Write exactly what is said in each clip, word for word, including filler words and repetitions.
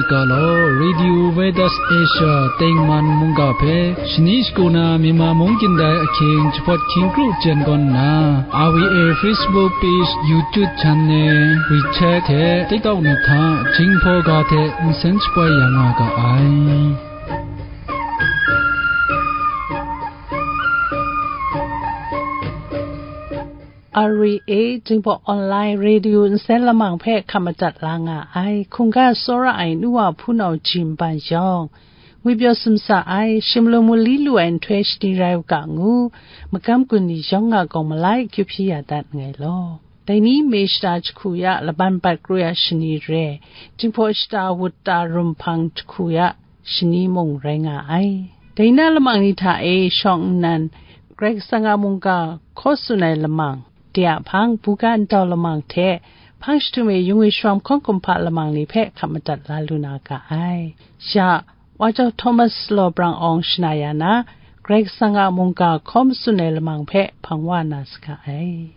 Ga law, Radio Veritas Asia tengman mungga hpe shani shagu na Myanmar mung kyin dai ahkying jahpawt hkying kru jen gawn nna, R V A Facebook page, YouTube channel, WeChat hte TikTok ni hta Jinghpaw ga hte nsen shapoi ya nga ga ai. R V A Jinghpaw Online Radio nsen lamang hpe hkap madat la nga ai, hkungga tsawra ai nu wa hpunau jin ban yawng, ngwi pyaw sumsa ai, shim lu mu li lu ai nhtoi shani rai u ga ngu, magam gun ni yawng a gawng malai akyu hpyi ya dat nngai law. Dai ni me shata jahku ya laban bat kru ya shani re, Jinghpaw shata wut ta rum hpang jahku ya shani mung rai nga ai. Dai na lamang ni hta e shawng nnan, Karai Kasang a mungga hkaw tsun ai lamang, de a hpang, buga ntau lamang hte, hpang jahtum e yung e sharawng hkawng kumhpa lamang ni hpe hkap madat la lu na ga ai. Ya, Wa Jau Thomas Law Brang Awng shana ya na, Karai Kasang a mungga hkaw matsun ai lamang hpe hpang wa na saga ai.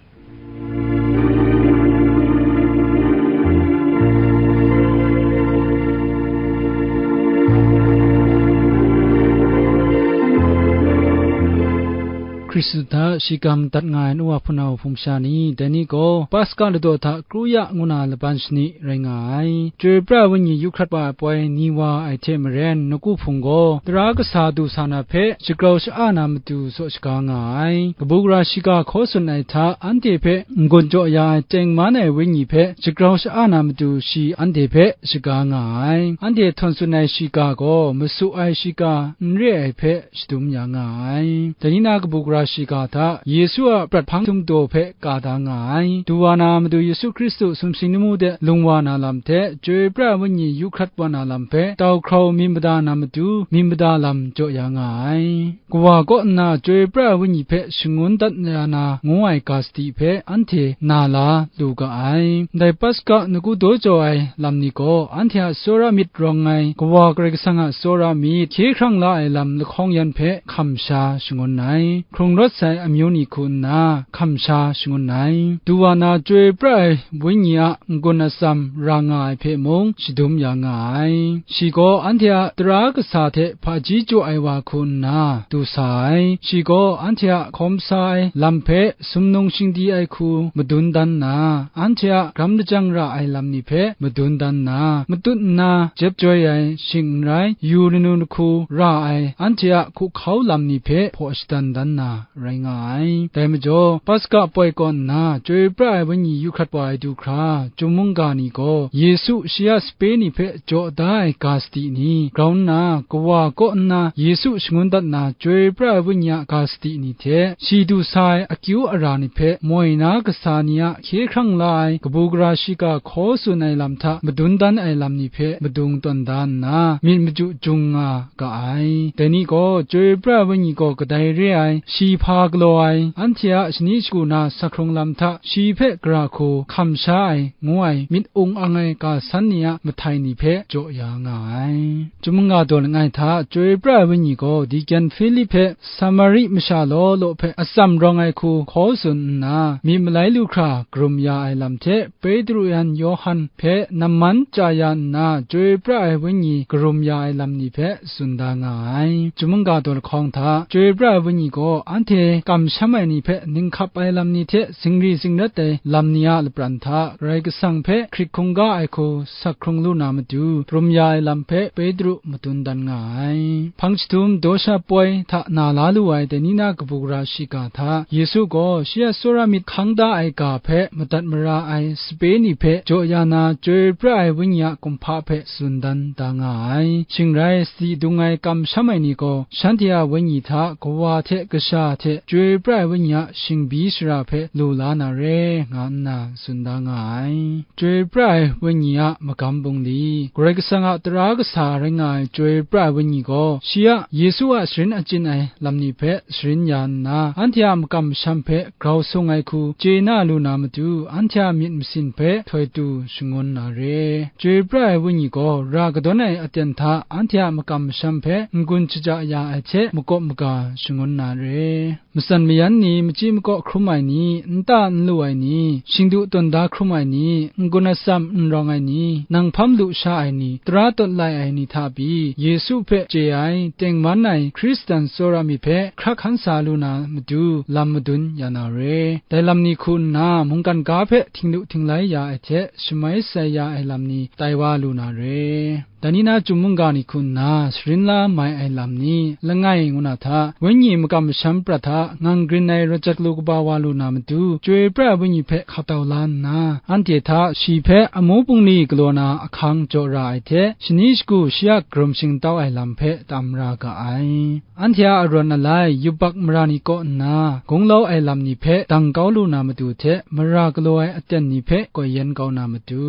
Hkristu hta shikam dat nga ai nu wa hpunau hpung masha ni, dai ni gaw Paska ladaw hta kru ya ngu na laban shani rai nga ai. Chyoi pra ai wenyi yu hkrat wa ai poi ni wa ai hte maren, nawku hpung gaw tara kasa du sa na hpe shagrau sha-a na matu saw shaga nga ai. Kabu gara shiga hkaw tsun ai hta anhte hpe n-gun jaw ya ai tengman ai wenyi hpe shagrau sha-a na matu shi anhte hpe shaga nga ai. Anhte htawn tsun ai shiga gaw masu ai shiga n re ai hpe shadum ya nga ai. Dai ni na kabu gara shiga hta Yesu a prat hpang sumdaw hpe ka da nga ai. Du wa na Madu Yesu Hkristu sumsing lamu de lung wa na lam hte, chyoi pra ai wenyi yu hkrat wa na lam hpe, tau hkrau myit mada na matu, myit mada lam jaw ya nga ai. Kawa kaw nna chyoi pra ai wenyi hpe shangun dat ya na ngu ai ga sadi hpe anhte na la lu ga ai. Ndai Paska nawku daw jaw ai lam ni gaw, anhte a tsawra myit rawng ai Kawa Karai Kasang a tsawra myit, hkye hkrang la ai lam lahkawng yan hpe hkam sha shangun ai, hkrung rawt sai amyu ni hku nna hkam sha shangun ai. Du wa na chyoi pra ai wenyi a n-gun atsam ra nga ai hpe mung shadum ya nga ai. Shi gaw anhte a tara kasa hte hpaji jaw ai wa hku nna du sa ai. Shi gaw anhte a hkawm sa ai lam hpe sumnung shingdi ai hku madun dan nna, anhte a gram lajang ra ai lam ni hpe madun dan nna, matut nna jep joi ai shing n rai, yu lanu lahku ra ai anhte a hkuhkau lam ni hpe hpaw shadan dan na rai nga ai. Dai majaw, Paska poi kaw nna chyoi pra ai wenyi yu hkrat wa ai du hkra, chyum mungga ni gaw Yesu shi a sape ni hpe jaw da ai ga sadi ni, grau nna Kawa kaw nna Yesu shangun dat na chyoi pra ai wenyi a ga sadi ni hte, shi du sa ai akyu ara ni hpe moi na kasa ni a hkye hkrang la ai kabu gara shiga hkaw tsun ai lam hta madun dan ai lam ni hpe madung tawn da nna, myit machyu jung nga ga ai. Dai ni gaw, chyoi pra ai wenyi gaw kadai re ai, shi hpa galaw ai, anhte a shani shagu na sakhkrung lam hta shi hpe gara hku hkam sha ai, ngu ai myit ung ang ai ga san ni a mahtai ni hpe jaw ya nga ai. Chyum mungga daw langai hta, chyoi pra ai wenyi gaw Deacon Hpilip hpe Samari masha law law hpe atsam rawng ai hku hkaw tsun nna, myit malai lu hkra karum ya ai lam hte, Petru yan Yawhan hpe namman chya ya nna, chyoi pra ai wenyi karum ya ai lam ni hpe tsun da nga ai. Chyum mungga daw lahkawng hta, chyoi pra ai wenyi gaw anhte kamsham ai ni hpe ninghkap ai lam ni hte zingri zingrat ai lam ni a lapran hta, Karai Kasang hpe hkrit hkungga ai hku sak hkrung lu na matu, karum ya ai lam hpe Petru madun dan nga ai. Hpang jahtum daw sha poi hta na la lu ai dai ni na kabu gara shiga hta, Yesu gaw shi a tsawra myit hkang da ai ga hpe madat mara ai sape ni hpe jaw ya na, chyoi pra ai wenyi a kumhpa hpe tsun dan da nga ai. Shing rai, sadi dung ai kamsham ai ni gaw, shanhte a wenyi hta Kawa hte Kasha hte chyoi pra ai wenyi a shingbi shara hpe lu la na re, nga nna tsun da nga ai. Chyoi pra ai wenyi a magam bungli, Karai Kasang a tara kasa rai nga ai chyoi pra ai wenyi gaw, shi a Yesu a sharin achyin ai lam ni hpe sharin ya nna, anhte a makam masham hpe grau sung ai hku chye na lu na matu, anhte a myit masin hpe htoi tu shangun na re. Chyoi pra ai wenyi gaw ra kadawn ai aten hta anhte a makam masham hpe n-gun shaja ya ai hte makawp maga shangun na re. Matsan mayan ni, machyi makaw hkrum ai ni, nta n lu ai ni, shingdu tawn da hkrum ai ni, n-gun atsam n rawng ai ni, nang hpam lu sha ai ni, tara tawt lai ai ni hta pyi, Yesu hpe chye ai, tengman ai Hkristan tsawra myit hpe hkrak hkan sa lu na matu, lam madun ya na re. Dai lam ni hku nna, mungkan ga hpe htinglu htinglai ya ai hte, shamai sai ya ai lam ni tai wa lu na re. Dai ni na chyum mungga ni hku nna, sharin la mai ai lam ni, langai ngu na hta, wenyi makam masham prat hta, ngang grin ai rawt jat lu kaba wa lu na matu, chyoi pra ai wenyi hpe hkap tau la nna, anhte hta shi hpe amu bungli galaw na ahkang jaw ra ai hte, shani shagu shi a karum shingtau ai lam hpe tam ra ga ai. Anhte a arawn alai yubak mara ni kaw nna, gunglau ai lam ni hpe dang kau lu na matu hte, mara galaw ai aten ni hpe koi yen kau na matu,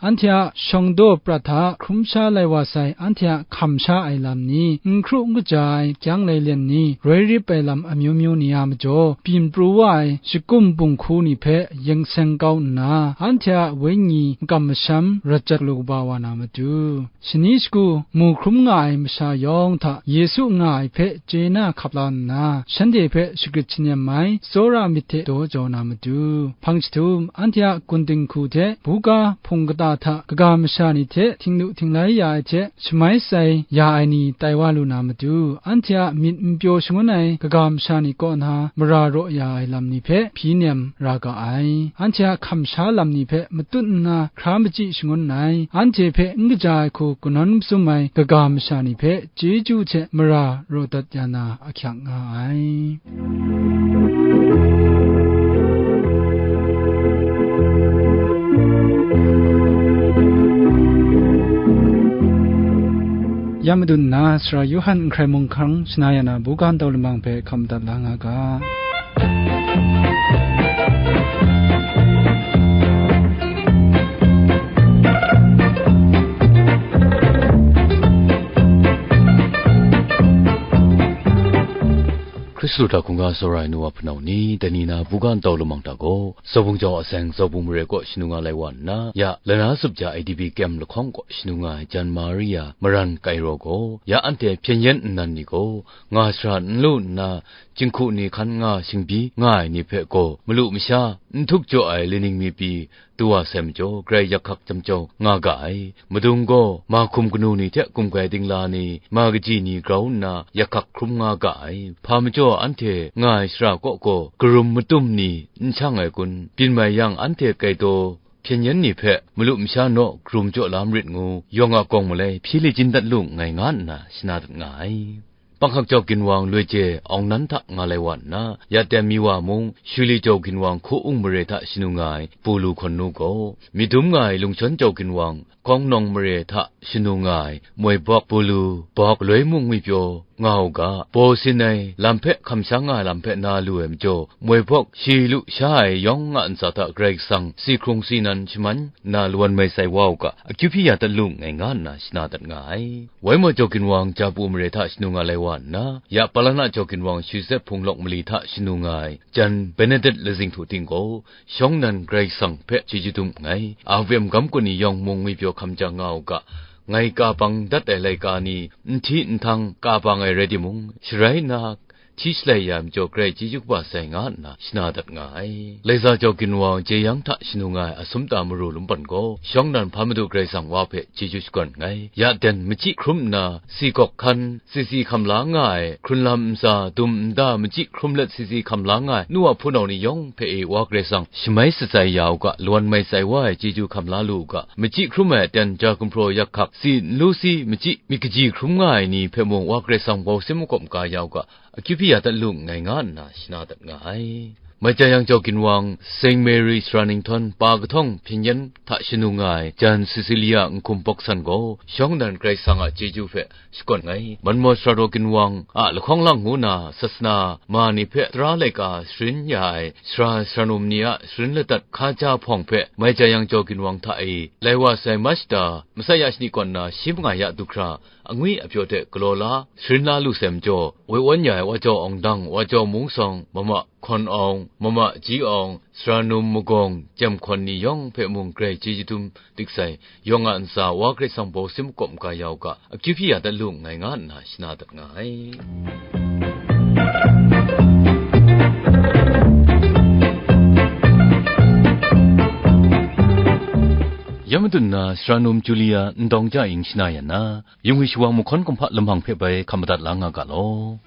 anhte a shawng daw prat hta hkrum sha lai wa sai, anhte a hkam sha ai lam ni, n hkru n kaja ai, kyang lailen ni, roi rip ai lam amyu myu ni a majaw, byin pru wa ai shakum bunghku ni hpe yen seng kau nna, anhte a wenyi makam masham rawt jat lu kaba wa na matu, shani shagu mu hkrum nga ai masha yawng hta Yesu nga ai hpe chye na hkap la nna, shanhte hpe shagrit shanem ai tsawra myit hte daw jau na matu, hpang jahtum, anhte a gun dinghku hte buga hpung kata hta kaga masha ni hte htinglu htinglai ya ai hte shamai sai ya ai ni tai wa lu na matu, anhte a myit n pyaw shangun ai kaga masha ni kaw na mara raw ya ai lam ni hpe hpyi nem ra ga ai. Anhte a hkam sha lam ni hpe matut nna hkra machyi shangun ai, anhte hpe n kaja ai hku kanawn masum ai kaga masha ni hpe chyeju hte mara raw dat ya na ahkyak nga ai. Ya madun nna, Sara Yawhan n hkrai mung hkang shana ya na buga ntau lamang hpe hkam madat la nga ga. Hkristu hta hkungga tsawra ai nu wa hpunau ni, dai ni na buga ntau lamang hta gaw, Zau bung jau a seng Zau bung mare kaw shanu nga lai wa nna, ya, Lana Sup Ja A D B kem lahkawng kaw shanu nga ai Jan Maria Maran Kairaw gaw, ya anhte hpyen yen nnan ni gaw, nga shara n lu nna, jinghku ni hkan nga shingbyi nga ai ni hpe gaw, malu masha, n htup jaw ai laning mi pyi, du wa sai majaw, grai yak hkak jam jau nga ga ai. Madung gaw, mahkum kanu ni hte gumgai dingla ni, ma kaji ni grau nna, yak hkak hkrum nga ga ai. Hpa majaw anhte nga ai shara kaw gaw, karum matum ni n shang ai kun? Byin mai yang anhte gaitaw hpyen yen ni hpe malu masha naw karum jaw la marit ngu, yawng a gawng malai hpyi lajin dat lu nngai nga nna shana dat nga ai. Panghkak jau ginwang loi je awng nan hta nga lai wa nna, ya ten mi wa mung, Shuli jau ginwang hku ung mare hta shanu nga ai Pulu hkawn nu gaw, myit dum nga ai lungshawn jau ginwang hkawng nawng mare hta shanu nga ai moi bawk Pulu bawk loi mung ngwipyaw nga u ga, baw sin ai lam hpe hkam sha nga ai lam hpe na lu ai majaw, moi bawk shi lu sha ai yawng a ntsa hta Karai Kasang si hkrung si nan shaman na lawan mai sai wa u ga, akyu hpyi ya dat lu nngai nga nna shana dat nga ai. Waimaw jau ginwang Japu mare hta shanu nga lai wa nna, ya Palana jau ginwang Shuzep hpung lawk mali hta shanu nga ai jan Benedet lazing htu ting gaw, shawng nan Karai Kasang hpe chyeju dum nngai. A V M gam kun ni yawng mung ngwipyaw hkam jang nga u ga, ngai ka bang dat ai laika ni, n hti n htang ka bang ai rai timung, sharai nna, hti shalai ya ai majaw, Karai chyeju kaba sai nga nna shana dat nga ai. Laiza jau ginwang jeyang hta shanu nga ai Asum ta maru lumpan gaw, shawng nan hpa Madu Karai Kasang wa hpe chyeju shakawn nngai. Ya den machyi hkrum nna, si gawk hkan, si si hkam la nga ai, hkrunlam ntsa, dum nda machyi hkrum let si si hkam la nga ai, nu wa hpunau ni yawng hpe e Wa Karai Kasang shamai shatsai ya u ga, lawan mai tsai wa ai chyeju hkam la lu u ga, machyi hkrum ai aten ja gumhpraw yak hkak, si n lu si machyi myit kaji hkrum nga ai ni hpe mung Wa Karai Kasang bau sim makawp maga ya u ga, akyu hpyi ya dat lu nngai nga nna shana dat nga ai. Mai ja yang jau ginwang, Saint Mary sara ninghtawng pa kahtawng hpyen yen hta shanu nga ai jan Cecilia n hkum bawk san gaw, shawng nan Karai Kasang a chyeju hpe shakawn nngai. Manmaw sara daw ginwang a lahkawng lang ngu na sasana ma ni hpe tara laika sharin ya ai sara sara num ni a sharin ladat hkaja hpawng hpe, mai ja yang jau ginwang hta e lai wa sai Mashta, masai ya shani kawn na shi mangai ya du hkra, angwi apyaw hte galaw la, sharin la lu sai majaw, woi awn ya ai Wa Jau Awng Dang, Wa Jau Mung Sawng, Mama Hkawn Awng, Mama Ji Awng, sara num magawng, Jem Hkawn ni yawng hpe mung Karai chyeju dum dik sai, yawng a ntsa Wa Karai Kasang bau sim makawp maga ya u ga, akyu hpyi ya dat lu nngai nga nna shana dat nga ai. Dun nna, sara num Julia ndawng ja ing shana yan na, yung ai shawang mahkawn kumhpa lamang hpe bai hkap madat la nga ga law.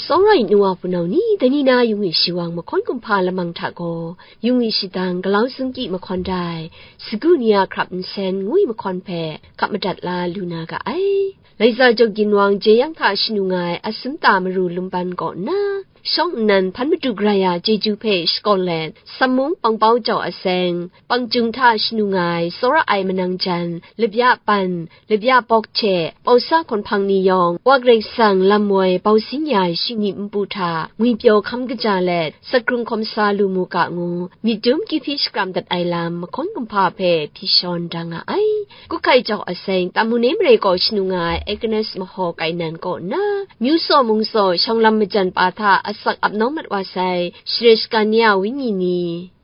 Sawra ai nu wa hpunau ni, dai ni na yung ai shawang mahkawn kumhpa lamang hta gaw, yung ai shadang galau sungki mahkawn dai, sagu ni a hkrap nsen ngu ai mahkawn hpe hkap madat la lu na ga ai. Laisa Jaw Ginwang jeyang hta shanu nga ai Asumta Maru Lumban kaw nna, shawng nnan hpan madu gara ya chyeju hpe shakawn let, Sammung Pangpau Jau Aseng, Pangcung hta shanu nga ai Sawra ai Manang Jan, Labya Pan, Labya Pawk hte Pausa Hkawn Hpang ni yawng, Wa Karai Kasang lam woi bau sin ya ai shingni npu hta ngwipyaw hkam kaja let, sakrung hkawm sa lu mu ga ngu, myit dum kyu hpyi shakram dat ai lam mahkawn kumhpa hpe hpyi shawn da nga ai. Kuhkai Jau Aseng, Tamune mare kaw shanu nga ai Agnes Mahaw Kainan kaw nna, Myu Saw Mung Saw shawng lam majan pa hta asak ap nawng mat wa sai, share shagan ni a wenyi ni,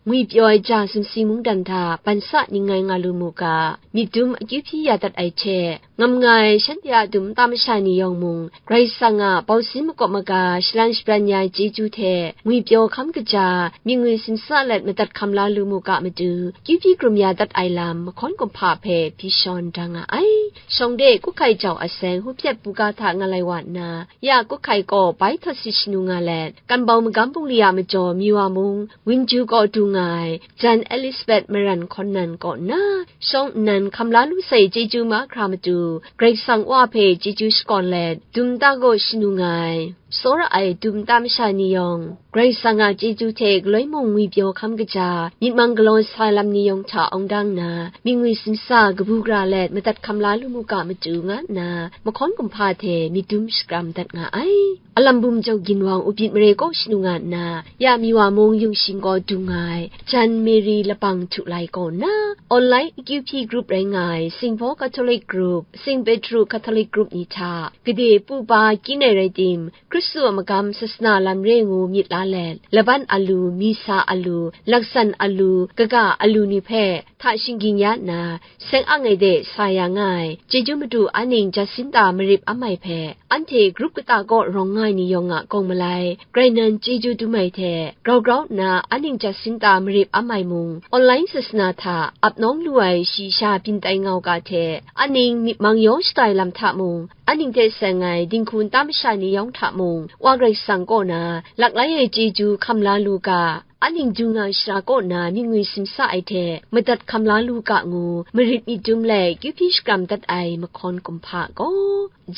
ngwipyaw ai ja sumsi mungdan hta ban sa ning ngai nga lu mu ga, myit dum akyu hpyi ya dat ai hte, ngam nga ai shanhte a dum nta masha ni yawng mung, Karai Kasang a bau sin makawp maga shalan shabran ya ai chyeju hte ngwipyaw hkam kaja, myit ngwi simsa let madat hkam la lu mu ga matu, kyu hpyi krum ya dat ai lam mahkawn kumhpa hpe hpyi shawn da nga ai. Shawng de Kuhkai Jau Aseng, Hupyet Buga hta nga lai wa nna, ya Kuhkai kaw bai htawt sit shanu nga let, Kan Bau Magam Bungli a majaw Miwa mung, Wingju kaw du nga ai, Jan Elizabeth Maran Hkawn Nan kaw nna, shawng nnan hkam la lu sai chyeju mahkra matu, Karai Kasang Wa hpe chyeju shakawn let, dum nta kaw shanu nga ai, Sawra ai dum nta masha ni yawng, Karai Kasang a chyeju hte galoi mung ngwipyaw hkam kaja, myit mang galaw sa lam ni yawng hta awng dang nna, myit ngwi simsa kabu gara let madat hkam la lu mu ga matu, nga nna, mahkawn kumhpa hte myit dum shakram dat nga ai. Alam bum Jau Ginwang Upyit mare kaw shanu nga nna, ya Miwa mung yung shing kaw du nga ai, Jan Mary Lapang Htu Lai kaw nna, online akyu hpyi group rai nga ai, Saint Paul Catholic Group, Saint Petru Catholic Group ni hta, gade pu pa kyin ai rai tim, Hkristu a magam sasana lam re ngu myit la let, laban alu, misa alu, laksan alu, kaga alu ni hpe hta shinggyin ya nna, seng ang ai de sa ya nga ai, chyeju madu aning Jacinta Marip Amai hpe, anhte grup kata kaw rawng nga ai ni yawng a kawng malai, grai nan chyeju dum ai hte, grau grau nna aning Jacinta Marip Amai mung, online sasana hta ap nawng lu ai shayi sha byin tai nga u ga hte, aning myit mang yaw shatai lam hta mung, aning hte seng ai dinghku nta masha ni yawng hta mung, Wa Karai Kasang kaw na laklai ai chyeju hkam la lu ga, aning du nga ai shara kaw na myit ngwi simsa ai hte madat hkam la lu ga ngu, marit myit dum let kyu hpyi shakram dat ai mahkawn kumhpa gaw,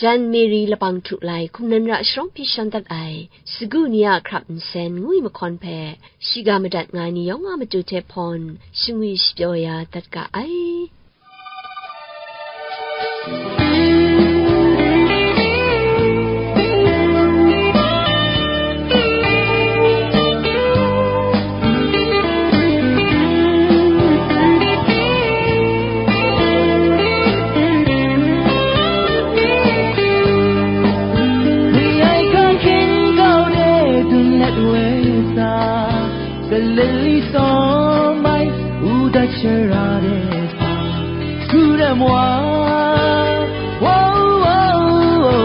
Jan Mary Lapang Htu Lai hkum nan ra sharawng hpyi shawn dat ai, sagu ni a hkrap nsen ngu ai mahkawn hpe, shiga madat nga ai ni yawng a matu hte hpawn, shangwi shapyaw ya dat ga ai. Ni ai hkang hkyen kau de dun let we sa, Galili sawm ai, u dat shara de sa, Sku ram wa, wow, wow, wow.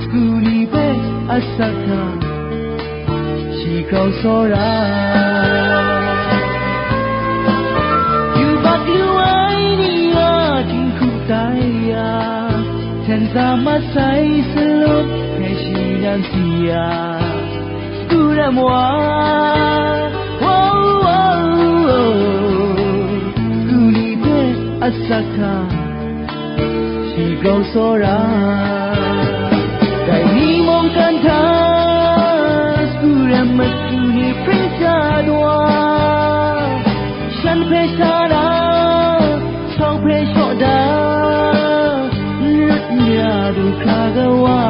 Sku ni hpe asak hta, shi grau tsawra. Yubak lu ai ni a dinghku tai ya, hten sa mat sai salut hpe shi nan si ya. Sku ram wa, wow, wow, wow. Sku ni hpe asak hta, shi grau tsawra. Dai ni mungkan hta, sku ram matu ni pring sa dua, shan hpe sa na, Shawng hpe shaw da, n lut n ya du hkra ga wa,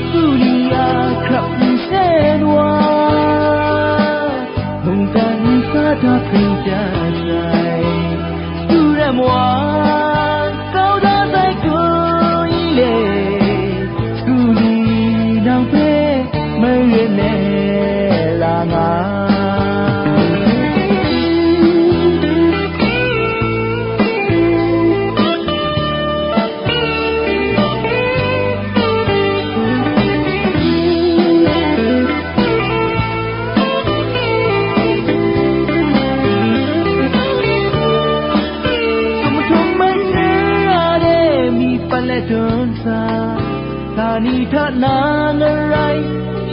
Sku ni a hkrap nsen wa, mungkan nsa hta hpring dat sai, Sku ram wa, kau da sai kun i le, Sku ni nang hpe maren e la nga. Hta na ngarai,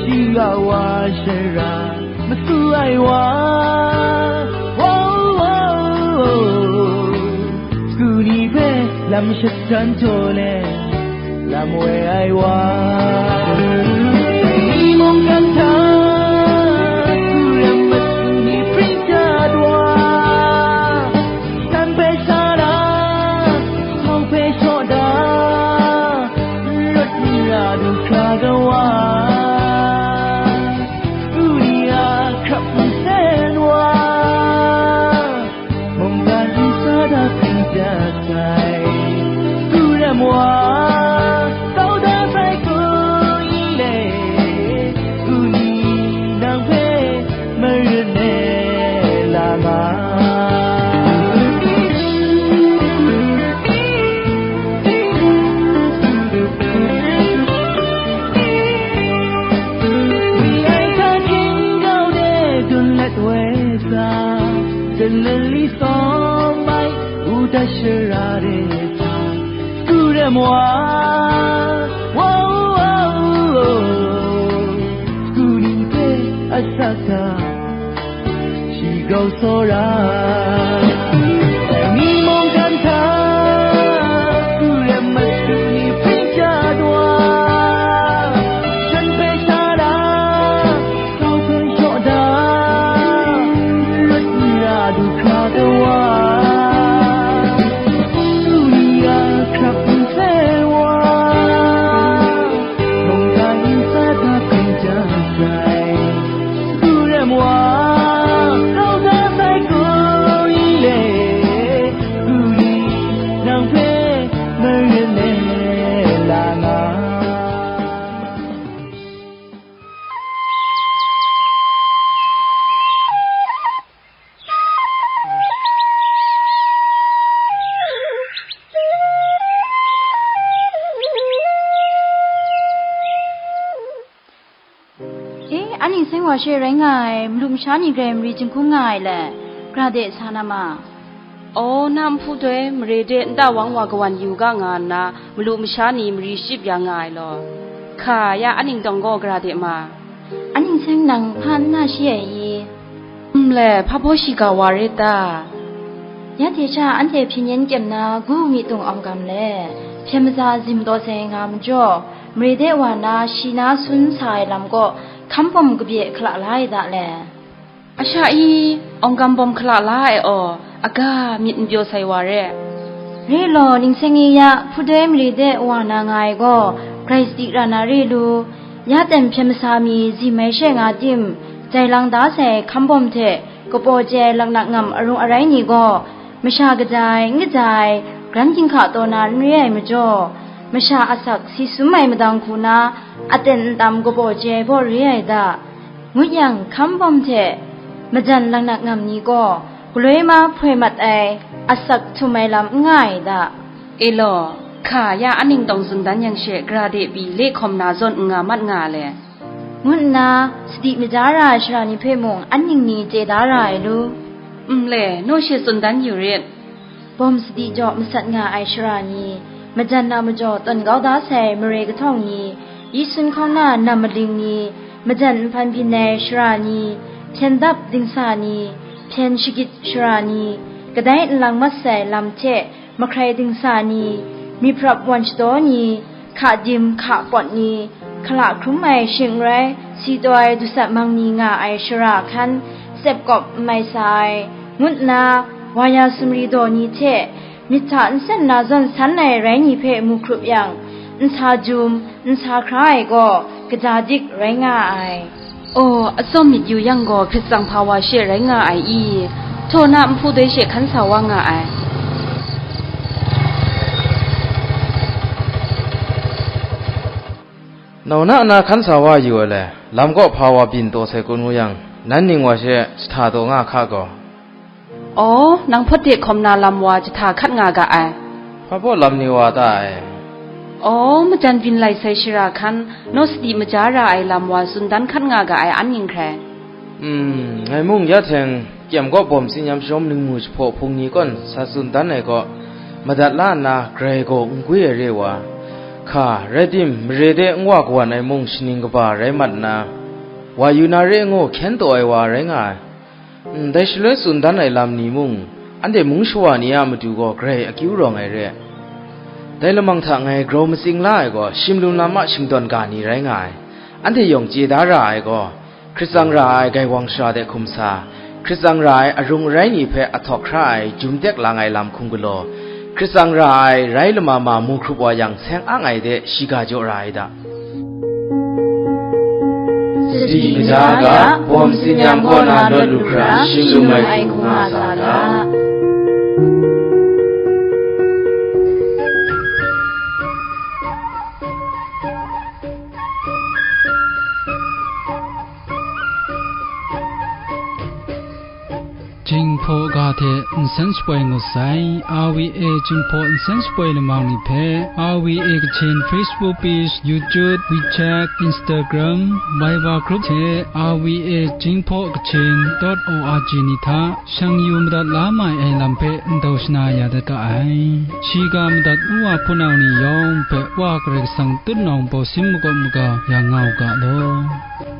shi ga wa shara, masu ai wa, wow, wow, wow. Sagu ni hpe lam shatan jaw let, lam woi ai wa. Ni mungkan hta, hkuri masu ni pring dat wa, shan hpe sa da, hkau hpe shaw da, n rawt n ra du hkra ga wa, u ni a hkrap nsen wa, mungkan nsa da pring dat sai. Hkuri wa, kau da sai hku le, u ni nang hpe maren e la nga. Wi ai hta hkying grau de dun let woi sa, jan lali sawm ai uta shara de sa, hkuri wa, wow, wow, wow. Hkuri hpe asak hta, shi grau tsawra. Ni mungkan hta, hkuri masu ni pring dat wa, shan hpe sa da, hkau hpe shaw da, n rawt n ra du hkra ga wa, u ni a hkrap nsen wa, mungkan nsa da pring dat sai. Hkuri wa, kau da sai hku le, u ni nang hpe maren e la nga. E, a ning seng wa she rai nga ai, malu masha ni grai mari jinghkung nga ai le, gra de sa na ma. Aw, na nhpu doi mare de nta wang wa kawan yu ga nga nna, malu masha ni mari shachyip ya nga ai law, hka ya a ning tawng gaw gra de ma. A ning seng nang hpa n na shi ai i? Nle, hpa baw shiga wa rit ta? Ya hte sha anhte hpyen yen kyem na gu mi tung awng gam le, hpyen maza zim taw sai nga majaw, mare de wa na shi na sun sa ai lam kaw hkam bawm kabye hkala la ai da le. A sha i, awng gam bawm hkala la ai aw, aga myit n pyaw sai wa re. Re law, ningseng e ya, hpudoi mare de wa na nga ai gaw, grai sadi ra na re lu. Ya ten hpyen masa mi zim ai she nga tim, jai lang da sai hkam bawm hte, kapaw chye ai laknak ngam arung arai ni gaw, masha kaja ai, n kaja ai, gran ginhka taw na n re ai majaw, masha asak si sum ai madang hku na, aten ntam kapaw chye ai baw re ai da, ngut yang, hkam bawm hte majan laknak ngam ni gaw, galoi ma hpoi mat ai, asak htum ai lam n nga ai da. E law, hka ya a ning tawng tsun dan yang she, gara de pyi le hkawm na zawn n nga mat nga le. Ngu nna, sadi maja ra ai sara ni hpe mung an ning ni chye da ra ai lu? Nle, naw she tsun dan yu rit. Bawm sadi jaw masat nga ai sara ni, majan a majaw tawn kau da sai mare kahtawng ni, yi sun hkawng na nam maling ni, majan nhpan byin ai sara ni, hpyen dap dingsa ni, hpyen shagit sara ni, kadai nlang mat sai lam hte mahkrai dingsa ni, myit hprap wan shadaw ni, hka dim hka pawt ni, hkala hkrum ai shing n rai, si taw ai dusat mang ni nga ai shara hkan, tsep kawp n mai sa ai, ngu nna, wa ya sumri daw ni hte, myit hta nsen na zawn san ai rai ni hpe mu hkrup yang, nsa jum, nsa hkra ai gaw, kaja dik rai nga ai. Aw, atsawm myit yu yang gaw, hprit tsang hpa wa she rai nga ai i? Htaw na nhpu doi she hkan sa wa nga ai. Nau na na hkan sa wa yu ai le, lam kaw hpa wa byin taw sai kun ngu yang, nan ning wa she jahta taw nga hka gaw. Aw, nang hpawt de hkawm na lam wa jahta hkat nga ga ai. Hpa baw lam ni wa ta ai? Aw, majan byin lai sai shara hkan, naw sadi maja ra ai lam wa tsun dan hkat nga ga ai an ning hkrai. Hmm, ngai mung ya hteng, kyem kaw bawm tsinyam sharawm ningmu jahpaw hpung ni kawn sa tsun dan ai kaw, madat la nna grai gaw n gwi ai re wa, Hka, rai tim, mare de n wa kawan ai mung shaning kaba rai mat nna, wa yu na re ngu hkyen taw ai wa rai nga ai. Ndai shaloi tsun dan ai lam ni mung, anhte mung shawa ni a matu gaw grai akyu rawng ai re. Dai lamang hta ngai grau matsing la ai gaw, shim lum lam a shingtawn ga ni rai nga ai. Anhte yawng chye da ra ai gaw, Hkrit tsang ra ai gaiwang shara de hkum sa, hkrit tsang ra ai arung arai ni hpe ahtawk hkra ai jum tek lang ai lam hkum galaw, hkrit tsang ra ai rai lama ma mu hkrup wa yang seng ang ai de shiga jaw ra ai da. Sadi maja ga, bawm tsin-yam kaw na lawt lu hkra, shim lum ai hku nga sa ga. Jinghpaw ga hte nsen shapoi ngut sai, R V A Jinghpaw nsen shapoi lamang ni hpe, R V A Kachin Facebook page, YouTube, WeChat, Instagram, Viber group hte R V A Jinghpaw Kachin dot O R G ni hta shang yu madat la mai ai lam hpe ndau shana ya dat ga ai. Shiga madat u wa hpunau ni yawng hpe Wa Karai Kasang tutnawng bawsin makawp maga yang nga u ga law.